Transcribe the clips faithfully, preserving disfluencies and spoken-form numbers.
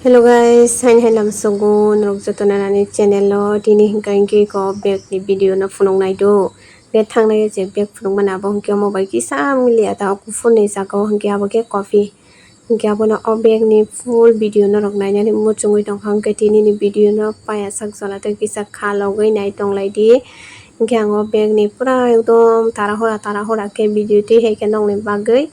Hello guys, hain hain lam sogo norok joto nanani channel o tini hingka hingke ko bag ni video no phunuk nai do. Be thangnai je bag phunuk mana abo hingke omo bai kisa mili ata o kuphur ni saka o hingke abo ke coffee. Hingke abono o bag ni full video norok nainani muchungui tongkha hingke tini ni video no paya sak jora tei kisa kha logoi nai tonglai di. Hingke ang o bag ni pura ekdom tara hora tara hora ke video twi hai khe nokni bagwi.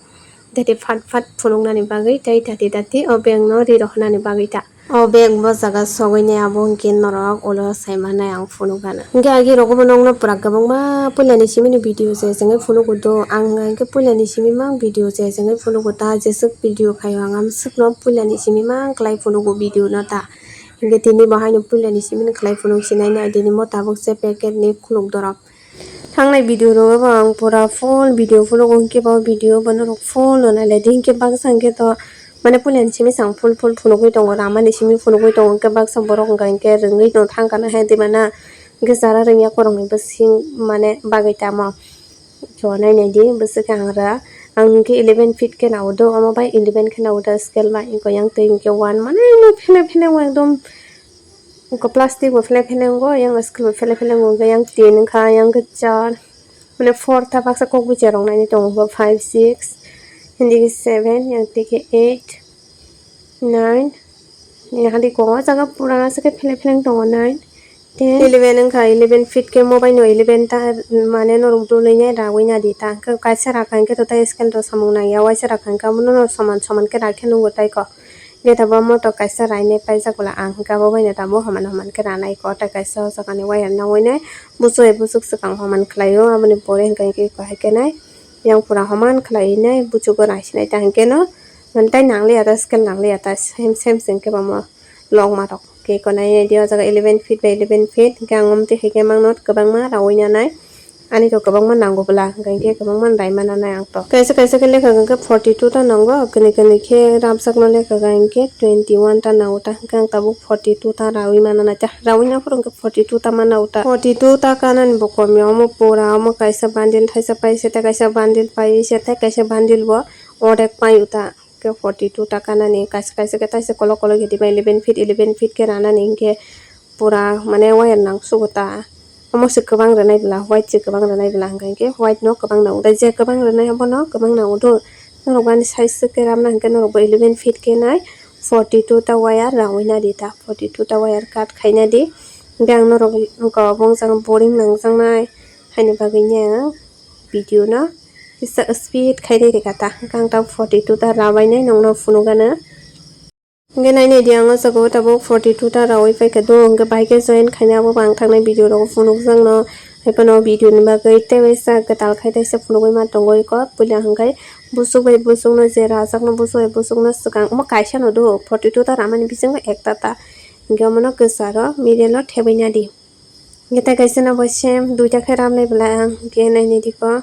Tati phat phat phunuknani bagwi tei tati tati o bag no ri rohornani bagwi ta. O bag bo jaga sogwi nai abo hwnkhe norok ulo sai manai ang phunukgana. Hwnkhe agi rogo bo nokno pura kwbangma puilani simi ni video se chengwi phunugo do. Ang hwnkhe puilani simi mang video se chengwi phunugo ta jeswk video khaio ang amswkno puilani simi mang khlai phunugo video no ta. Hwnkhe tini bo haino puilani simi ni khlai phunuk sinai nai tini mo tabuk se packet ni khuluk dorok. Thangnai video rogo bo ang pura full video phunugo hwnkhe bo video bo norok full no nailai di hwnkhe baksa hwnkhe to mane puilani simi se ang full full phunugwi tongo ramani simi phunugwi tongo hwnkhe baksa borok hwnkha hwnkhe rwngwi tong thang kana hai twi mana hwnkhe chara rwngya khoroknwi bwswk mane bagwi tamo khe nainai di bwswk khe ang ra ang hwnkhe eleven feet khe nao do omo bai eleven khe nao da scale bai hwnkhe yang twi hwnkhe one mane phele phele ekdom. Wngkha plastic bo phele phele wngo, yang skill bo phele phele wngo, yang tin wngkha, yang kwchar. Mane four ta baksa kok bwcharok nainai tongo, five, six, hindi khe seven, yang twi khe eight, nine. Yang hadi kok o jaga pura se khe phele phele tongo, nine, ten. Eleven wngkha, eleven feet khe mo bai no eleven ta mane norok dului nai rawi nadi ta. Kaisa rakha hwnkhe to tai scale rok samung nangya, waisa rakha hwnkhe abono no soman soman khe rakhe nungo tai kok. Geta bo moto kaisa rainai paijak bwla ang hwnkha bo baino tabuk homan homan khe ranai ko tei kaisa o jaga ni wire naui nai buchuk hai buchuk swkang homan khlai o aboni pore hwnkha hwnkhe kahai khe nai yang pura homan khlai nai buchugo naisinai ta hwnkhe no tei nangliya ta scale nangliya ta same same se hwnkhe bamo longma rok khe ko nai nai di o jaga eleven feet by eleven feet hwnkhe ang omtwi hai khe mangno kwbangma raui nanai. Ani to kwbangma nango bwla, hwnkha hwnkhe kwbangma rai mana nai ang to. Kaisa kaisa khe lekha hwnkhe forty two ta nango, kwnwi kwnwi khe rabjakno lekha hwnkhe twenty one ta nango ta, hwnkhe ang tabuk forty two ta raui mana nai ta, raui naphuru hwnkhe forty two ta mana o ta. Forty two ta kanani bo kom ya, omo pura, omo kaisa bundle thaisa paisa, tei kaisa bundle paisa, tei kaisa bundle bo odek pai o ta, hwnkhe forty two ta kanani, kaisa kaisa khe taisa kolok kolok khe diba eleven feet, eleven feet khe ranani hwnkhe pura mane wire nang sugo ta. Omo se kwbang rwnai bwla, white se kwbang rwnai bwla, hwnkha hwnkhe white no kwbang nango. Tei je kwbang rwnai abono kwbang nango do. Norok ani size se khe ramna hwnkhe norok bo eleven feet khe nai forty two ta wire raui nadi ta, forty two ta wire cut khai nadi. Hwnkhe ang norok wngkha obo wngkha boring nangjaknai haini bagwi nai ang video no kisa speed khai nai rwkha ta. Hwnkhe ang ta forty two ta raui nai nongno phunukgana. Hwnkhe nai nai di ang o jaga o tabuk forty two ta raui paikha do, hwnkhe bahai khe join khaina abo bo ang thangnai video rogo phunukjakno. Haiphano video ni bagwi tei waisa kwtal khai taisa phunugwi ma tongo eko puila hwnkhe busuk bai busuk no je rajakno busuk bai busuk no swkang omo kaisa no do forty two ta ramani bisingo ekta ta hwnkhe omono kwcharo middle o thebwi nadi. Hwnkhe tei kaisa no bo same duita khe ramnai bwla ang hwnkhe nai nai di ko.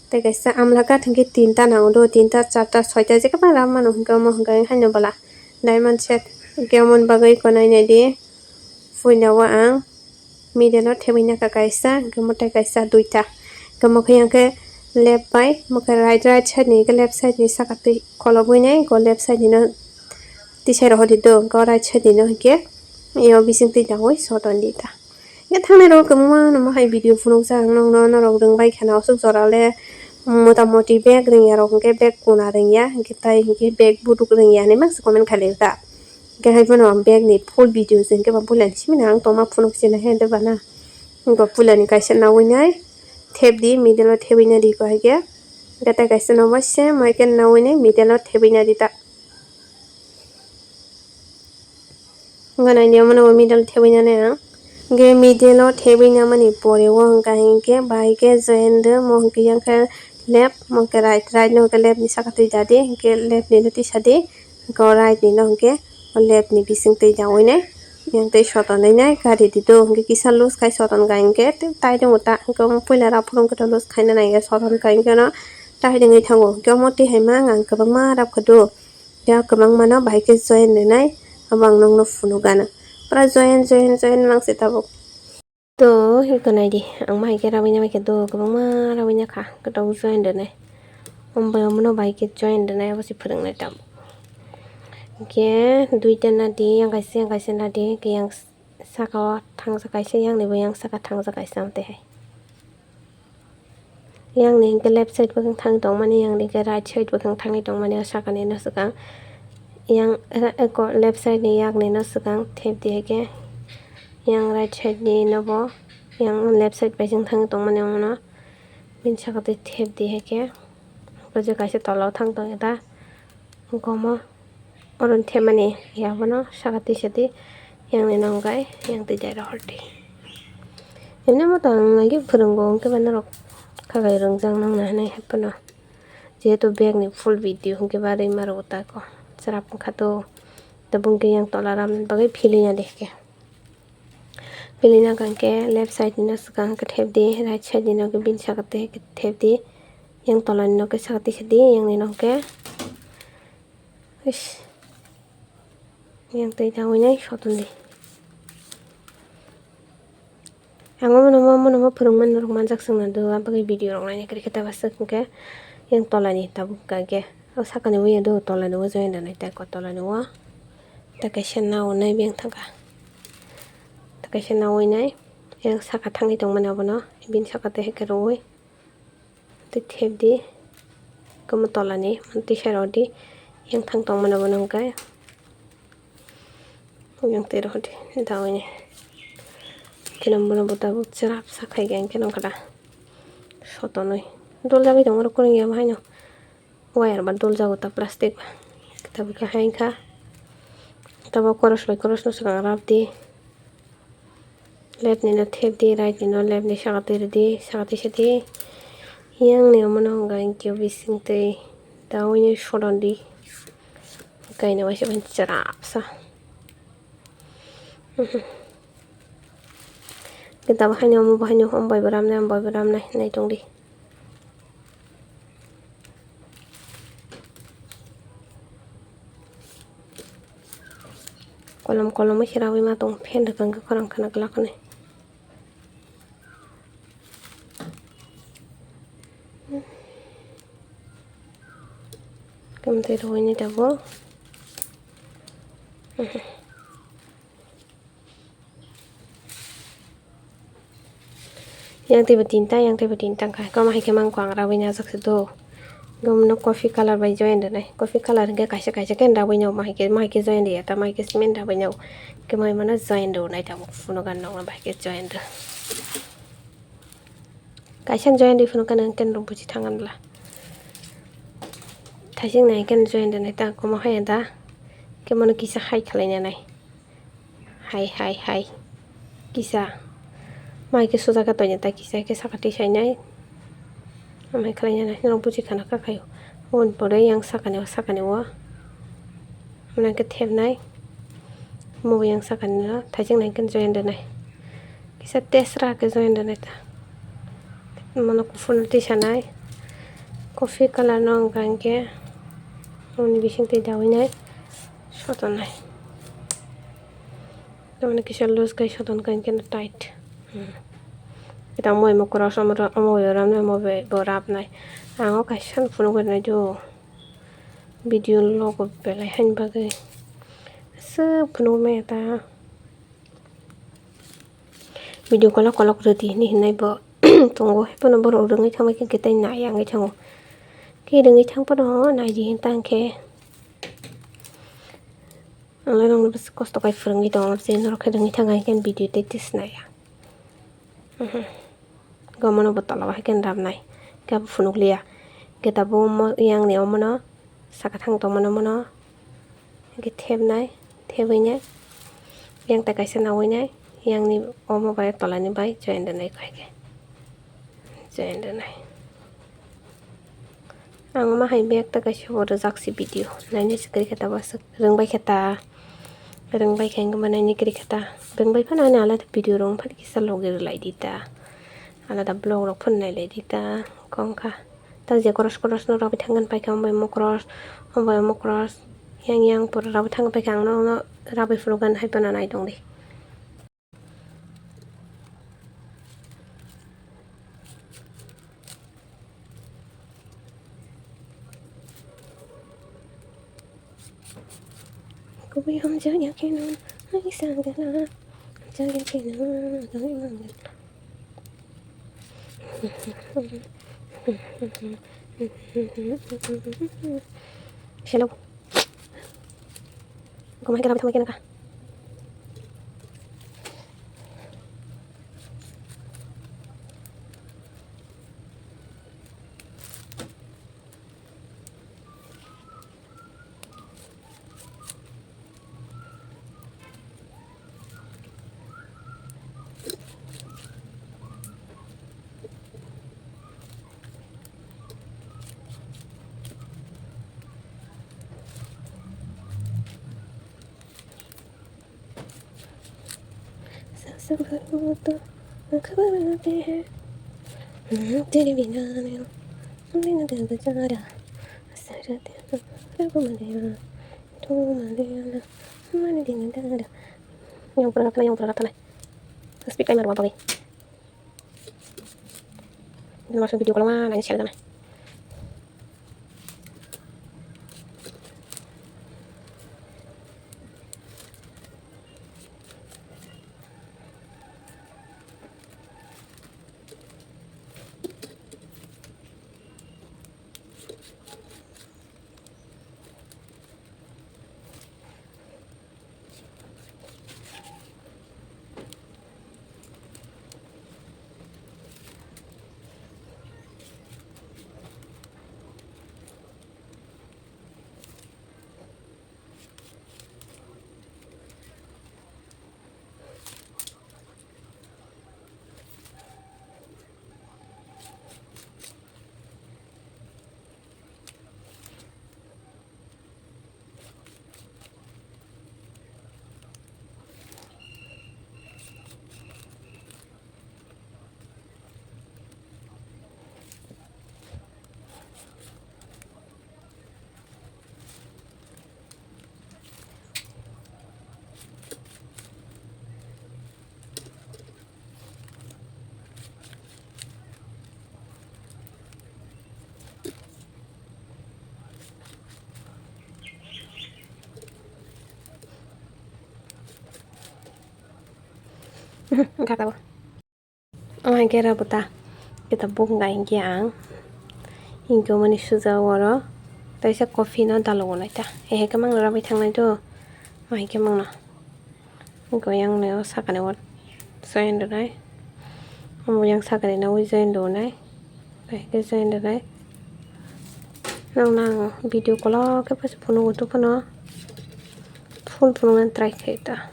Tei kaisa amla kat hwnkhe tinta nango do, tinta, charta, soita, jekhe phano ram mano hwnkhe omo hwnkhe haino bwla diamond set. Hwnkhe omoni bagwi eko nai nai di, puila o ang middle o thebwi naka kaisa, hwnkhe mwtai kaisa duita. Hwnkhe mwkhai hwnkhe left bai, mwkhai right, right side ni hwnkhe left side ni saka twi kholobwi nai, hwnkhe left side ni no tisai rohor di do, hwnkhe o right side ni no hwnkhe yo bising twi dagwi soton di ta. Hwnkhe thangnai rok kwbangma no mohai video phunukjak ang nokno, norok rwngbai kheno aswk jora le motamoti bag rwngya rok hwnkhe bag kuna rwngya hwnkhe tai hwnkhe bag buduk rwngya hinwi masa comment khailai kha. Hwnkhe hai phano bag ni full video se hwnkhe ba puilani simi no ang tongma phunuk sinai hai de bana. Hwnkhe puilani kaisa naui nai thep di middle o thebwi nai di ko hai khe. Hwnkhe tai kaisa no bo same hai khe naui nai middle o thebwi nai di ta. Hwnkhe nai di omono bo middle thebwi nani ang. Hwnkhe middle o thebwi namani pore o hwnkha hinkhe bahai khe join rw mo hwnkhe yang khe left mo hwnkhe right, right no hwnkhe left ni saka twi da di hwnkhe left ni no tisa di hwnkhe o right ni no hwnkhe o left ni bising twi da oi nai yang tei soton oi nai gari di do hwnkhe kisa loose khai soton kha hinkhe tai tongo ta hwnkhe omo puila rw phuru hwnkhe to loose khaina nai soton kha hinkhe no tai ringwi thango hwnkhe omo twi hai mang ang kwbangma rw kha do. Ya kwbangma no bahai khe join rwnai, abo ang nokno phunukgana. Pura join, join, join mang se tabuk. To, hwnkhe nai di, ang bahai khe rawi na bai khe do, kwbangma rawi na kha, kwtal join rwnai. Omo bai omono bahai khe join rwnai, abo se phwrwngnai tabuk. Hwnkhe duita nadi, yang kaisa, yang kaisa nadi, hwnkhe yang saka o thangjak kaisa, yang ni bo yang saka thangjak kaisa, amtwi hai. Yang ni hwnkhe left side bwkhang thangwi tongmani, yang ni hwnkhe right side bwkhang thangwi tongmani, o saka ni no swkang. Yang ra-, eko left side ni yak ni no swkang thep di hai khe, yang right side ni no bo, yang left side bai sing thangwi tongmani, omo no bini saka twi thep di hai khe, bo je kaisa tola o thang tong ya ta. Gomo oro thepmani abono saka twi sa di, yang ni nong gai yang twi jai rohor di. Himne moto ang nai khe phwrwngo, hwnkhe ba norok khagai rwngjak nang nai hinwi hai phano. Jehetu bag ni full video hwnkhe ba rwi ma rwgo ta kho, chwrap wngkha to. Tabuk hwnkhe yang tola ramani bagwi philina de khe. Philina hwnkhe left side ni no swkang khe thep di, right side ni no khe bini saka twi khe thep di, yang tola ni no khe saka twi sa di, yang ni no khe. Ish. Yang twi dawi nai soton di. Ang omo no, omo no phwrwng mani norok manjak swngna do, abagwi video rok naina kwrwi khe ta bwswk hwnkhe yang tola ni tabuk kha khe. O saka ni wi ya do, tola ni o join da nai ta ko, tola ni o. Ta kaisa nawi nai beng thangkha. Ta kaisa nawi nai. Yang saka thangwi tongmani abono, bini saka twi hai khe rwui. Tei thep di. Komo tola ni, tei sero di. Yang thang tongmani abono hwnkhe. Yang tei rohor di, dawi ni. Khe bono bo tabuk chwrap sa khai khe, hwnkhe nokha da. Sotonwi. Dol jagwi tongo oro kwrwng ya bo haino. Wire ba dol jago ta plastic ba. Tabuk khe hai wngkha. Tabuk koros bai koros no swkang rap di. Left ni no thep di, right ni no left ni saka twi rw di, saka twi sa di. Yang ni omo no hwnka hwnkhe bising twi dawi ni soton di. Kaina waisa bai chwrap sa. Kita bo haino omo bo haino om bai bo ramnai, om bai bo ramnai, nai tong di. Kolom kolom se rawi ma tong, fan rwkha hwnkhe khorang khana glak hwnwi. Kamtwi rwini tabuk. Yang teibo tinta, yang teibo tinta wngkha. Komo hai khe mangkuk ang rawi najak se do. Gumno coffee colour bai join rwnai. Coffee colour hwnkhe kaisa kaisa khe rawi nw, ma hai khe, ma hai khe join rwya ta, ma hai khe cement rawi nw. Hwnkhe mai mano join rwnai tabuk phunukha nokno bahai khe join rw. Kaisa join rwi phunukha nang khe norok buji thangkha bwla. Thaising nai khe join rwnai ta, komo hai da. Khe mano kisa hai khlai nanai. Hai, hai, hai. Kisa. Mai khe suja khe toina ta kisa khe saka tisainai. Amai khlai nanai. Norok buji khana kha khaio. Oboni pore yang sakani o, sakani o. Mwnang khe thepnai. Omo bo yang sakani no. Thaising nai khe join rwnai. Kisa tesra khe join rwnai ta. Mano kuphur no tisanai. Coffee colour no wngkha hinkhe. Oboni bising twi dawinai. Sotonai. Tamoni kisa loose khai soton khai khe tight. Hmm. Kita moi mo cross omo ro-, omo bo ramnai, omo bo, bo rapnai. Ang o kaisa no phunuk nai do. Video logo belai hani bagwi. Aswk phunuk maya ta. Video kolok kolok rwdi hinwi hinwi bo tongo. Haiphano borok rwngwi thangbai khe tei nai wngwi thango. Khe rwngwi thang phano naidi hinwi tang khe. Ang lai rokno bwswk kosto khai phwrwngwi tongo, je norok khe rwngwi thang hai khe video tei tisnaya. Mhm. Gomono bo tola o hai khe rabnai. Khe abo phunuk liya. Khe tabuk omo yang ni omono saka thang tongmano mono. Khe thepnai, thebwi nai. Yang ta kaisa nawi nai. Yang ni omo bai tola ni bai join rwnai khai khe. Join rwnai. Ang ma hai bag ta kaisa bo rwjak si video. Naina se kwrwi khe ta bwswk rwngbai khe ta. Rwngbai khe wngma naina kwrwi khe ta. Rwngbai phano ani alada video rwng phano kisa logi rwlai di ta. Alada vlog rok phano nailai di ta. Kok wngkha. Ta je koros koros no rabwi thangkha paikha, omo bai omo koros, omo bai omo koros. Yang yang pura rabwi thangkha paikha ang no, no rabwi phuru gan hai phano nai tong di. Hamjaya kheno, ai sangala, hamjaya kheno, doi mangala. Hello. Gumai kena bithang kena ka. Yang pura kena, yang pura kena. Speak timer wabagi. Ini masuk video kalau mana, ini share sana. Gata bo. Omo hai khe rw bwta. Kita buk wngkha hinkhe ang. Hinkhe omoni suja oro. Taisa coffee no dalogwi naita. Ehe khe mangno rabwi thangnai do. Omo hai khe mangno. Hinkhe yang nai o sakani o join rwnai. Omo yang sakani no join rwnai. Tei khe join rwnai. Nokno ang video kolok khe phano phunukgo tubufano. Full phunuknani try khaio ta.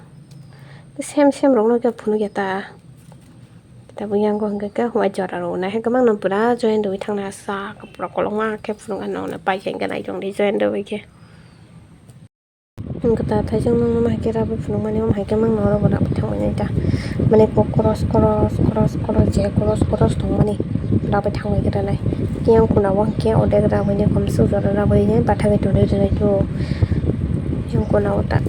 Sem sem rokno khe phunukya ta. Tabuk yango hwnkhe khe white jora rok nai hai kwbangno pura join rwui thangnai asa pura kolokma khe phunuknai nokno paikha hwnkhe naitongdi join rwui khe. Hwnkhe ta thaisong nokno hai khe rabwi phunukmani omo hai khe mangno oro bo rabwi thangmani ta. Mane kok cross cross cross cross je cross cross tongmani rabwi thangbai khe rwnai. Yang kuna o hwnkhe odek rabwi ni komsuk jora rabwi ni bathagwi tongwi rwnai to. Yang kuna o ta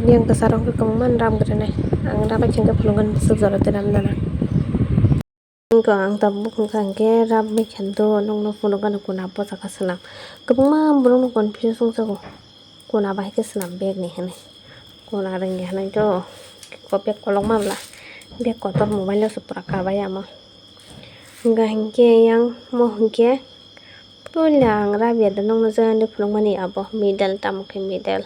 yang kwcharo hwnkhe kwbangma rab gwnanai. Ang rab bai khe phunukgwi bwswk jora tei rab nana. Wngkha ang tabuk wngkha hwnkhe rab bai khe do nokno phunukgano kuna bwsakha swnam. Kwbangma borokno confuse wngjago. Kuna bai khe swnam bag ni hinwi. Kuna rwngya hinwi to bag kolokma bwla. Bag kotor mobile o se pura kabai amo. Hwnkha hinkhe yang mo hinkhe puila ang rabya da nokno joyandwi phunukmani abo middle tamo khe middle.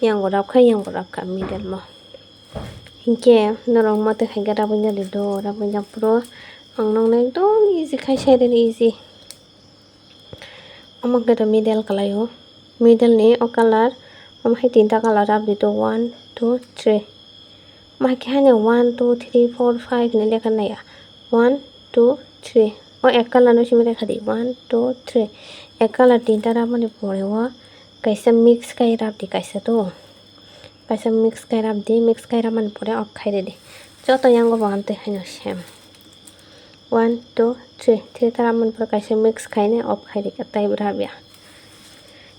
Yang bo rab kha yang bo rab kha middle mo. Hinkhe norok mo twi khaikhe rabwi nani do rabwi nang phuru ang nokno ekdom easy khai sai rwdi easy. Omo khe to middle kalai o. Middle ni o colour, omo hai tinta colour rab di to, one, two, three. Omo hai khe haino one, two, three, four, five hinwi lekha naiya. One, two, three. O ek colour no simi lekha di. One, two, three. Ek colour tinta rabmani pore o kaisa mix khai rab di kaisa to. Kaisa mix khai rab di, mix khai rabmani pore off khai rwdi. Joto yango bo amtwi haino same. One, two, three. Three ta rabmani pore kaisa mix khainai off khai rwkha tei bo rabya.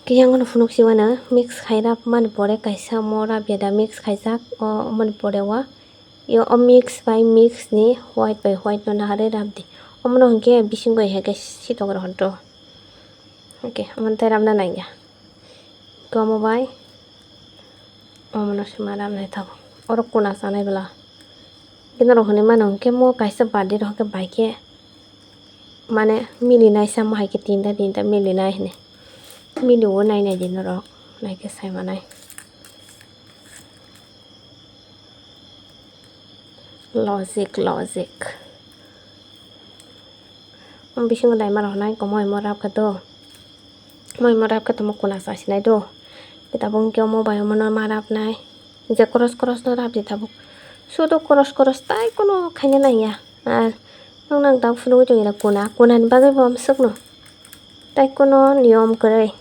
Khe yango no phunuk si uanw mix khai rabmani pore kaisa omo rabya da mix khaijak o, omoni pore o. Yo o mix bai mix ni white bai white no naharwi rab di. Omo no hwnkhe bisingo hai khe sitok rw hwn to. Okay, omo tei rabna nangya. Khe omo bai Omono se ma rap nai tabuk. Oro kuna chanai bwla. Khe norok hinui mano hwnkhe mo kaisa birthday rok hwnkhe bai khe mane milinai samo hai khe tinta tinta milinai hinui. Milio nainai di norok, naikhe sai manai. Logic, logic. Omo bisingo dai ma rok nai, omo imo rap khe do. Omo imo rap khe tamo kuna chasinai do. Khe tabuk hwnkhe omo bai omono ma rap nai. Je cross cross no rap di tabuk. Sudo cross cross tai kono khaina nangya. Ar nwng nang tabuk phunugwi tongya kuna, kuna ni bagwi bo amswk no. Tai kono niyom kwrwi.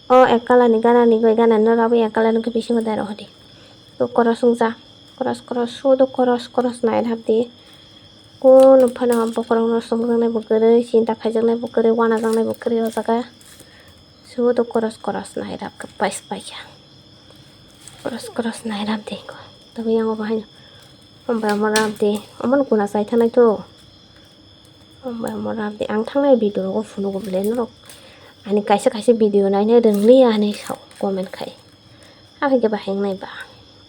O ek colour ni gana ni goi gana no rw-, ek colour ni bisingo dai rw hwdi. To cross wngja. Cross cross sudo cross cross nai rw hwdi. Kunu phano bokhorok no sumjaknai bo kwrwi, chinta khaijaknai bo kwrwi, uanajaknai bo kwrwi o jaga. Sudo cross cross nai rw khe pais paikha. Cross cross nai rw hwdi ko. Tabo yang o bahai no. Omo bai omo rw hwdi. Omo no kuna chai thanai to. Omo bai omo rw hwdi. Ang thangnai video rogo phunugo bwle norok. Ani kaisa kaisa video naina rwngliya hinui sao comment khai. Hakhe khe bahai wngnai ba.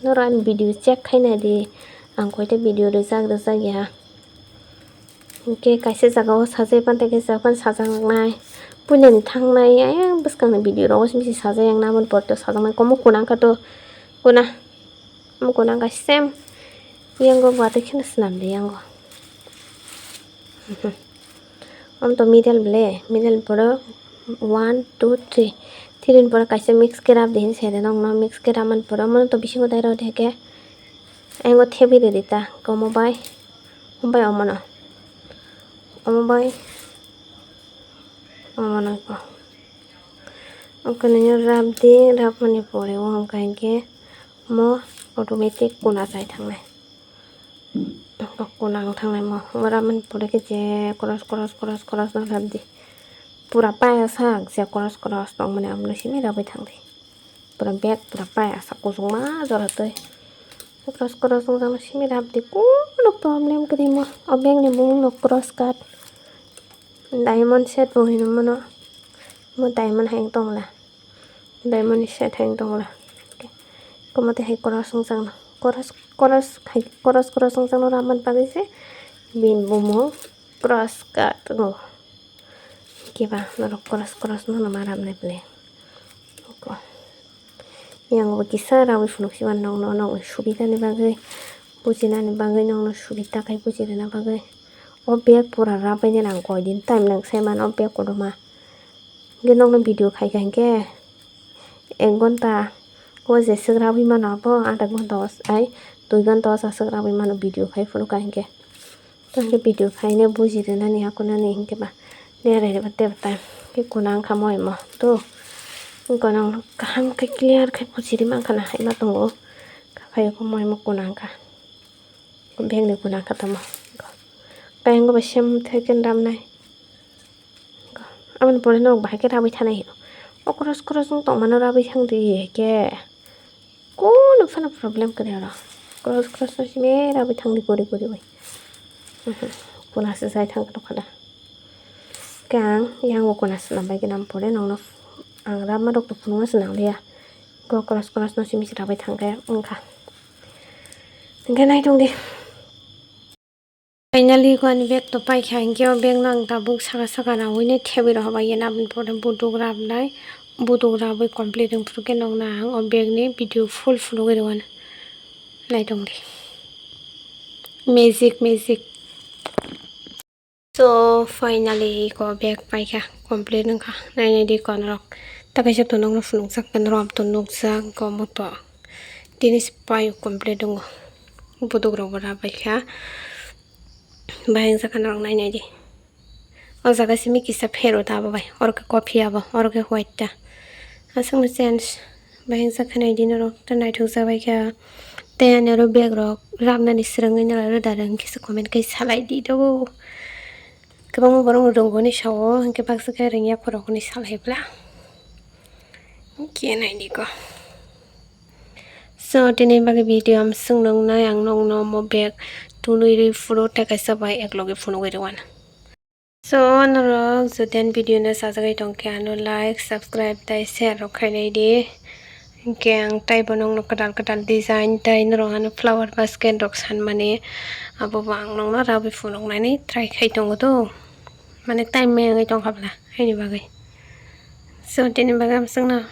Norok ani video check khai nai di. Ang koita video rijak rijak ya. Hwnkhe kaisa jaga o sajai phan tei kaisa jaga phano sajaknai. Puilani thangnai ayang bwskangni video rogo simi se sajai yang namani pore to sajaknai. Omo kuna wngkha to kuna. Omo kuna wngkha same. Yango watwi kheno swnam di yango. Omo to middle bwle, middle borok one, two, three. Three ni borok kaisa mix khe rap di hinwi sai rw nokno, mix khe rap mani borok omo to bisingo dai rw di khe. Ayang o thebi rw di ta, omo bai, omo bai omo no, omo bai omo no ko. Omo khe nini rap di, rap mani pore o hwnkha hinkhe omo automatic kuna chai thangnai. Kok kuna ang thangnai mo. Ora mani pore khe je cross, cross, cross, cross no rap di. Pura paya sak je cross, cross tong mani amno simi rabai thang di. Pura bag pura paya sak kuchukma jora twi. Cross, cross wngjakno simi rap di. Kunu problem kwrwi mo. O bag ni bumung no cross cut. Diamond set bo hino mono. Mo diamond hai wng tong la. Diamond ni set hai wng tong la. Komo twi hai cross wngjakno. Cross, cross hai, cross, cross wngjakno rap mani bagwi se bini bumung cross cut wngo. Kiba norok cross, cross no ma rap nai bwle. Ko. Yang bo kisa rawi phunuk si mano nokno, nokni subida ni bagwi, bujina ni bagwi, nokno subida khai buji rwna bagwi. O bag pura rap bai nang koi din time nang sai mano o bag kotorma. Hwnkhe nokno video khai kha hinkhe ek ghonta o jeswk rabwi mano abo adha ghonta o ai dui ghonta o jeswk rabwi mano video khai phuru kha hinkhe. Tei hinkhe video khaina buji rwnani hakunani hinkhe ba nere reba tei bwtai khe kuna wngkha moimo to. Wngkha nang kaham khe clear khe buji rwma wngkha na hai ma tongo. Kha phai khe moimo kuna wngkha. Bag ni kuna wngkha tamo. Kayang bo sem thai khe ramnai. Aboni pore norok bahai khe rabwi thanai hino. O cross cross wng tongmano rabwi thang di khe. Kunu phano problem kwrwi oro. Cross cross no simi rabwi thang di guri guri bai. Kuna se jai thang kha da. Khe ang yang o kuna swnam bai khe nam pore nokno ang rabma rok to phunukma swnam liya. Go cross cross no simi se rabwi thang khe wngkha. Hwnkhe nai tong di. Finally, ko ani bag to paikha, hinkhe o bag no ang tabuk saka saka rawi nai thebwi rohor bai yena, aboni pore buduk rabnai, buduk rabwi complete wngphuru khe nokna ang o bag ni video full phunugwi rwano. Naitongdi. Magic, magic. So, finally, ko bag paikha, complete wngkha. Nainai di konorok. Ta kaisa to nokno phunukjak, konorok to nukjak, ko moto. Tini se pai complete wngo. Buduk rok bo rabaikha. Bahai wngjakha norok nainai di. O jaga simi kisa phero ta abo bai. Oro khe coffee abo, oro khe white ta. Aswkno change. Bahai wngjakha naidi norok ta naithok jabaikha. Tei ani oro bag rok rabnani swrwngwi nw rwda rw hwnkhe se comment khe salai di do. Kwbangma borok rwngoni sao, hinkhe baksa khe rwngya khoroknwi salai bwla. Hinkhe naidi ko. So, tini bagwi video amswk nungnai ang nokno omo bag tunwi rwi phuru tei kaisa bai eklogi phunugwi rwano. So, norok jodi ani video no sajagwi tongkhe ano like, subscribe tei share rok khainai di. Hwnkhe ang taibo nokno kwtal kwtal design tei norok ano flower basket rok sanmani, abobo ang nokno rabwi phunuknani try khai tongo do, mane time maya wngwi tongkha bwla haini bagwi. So tini bagwi amswkno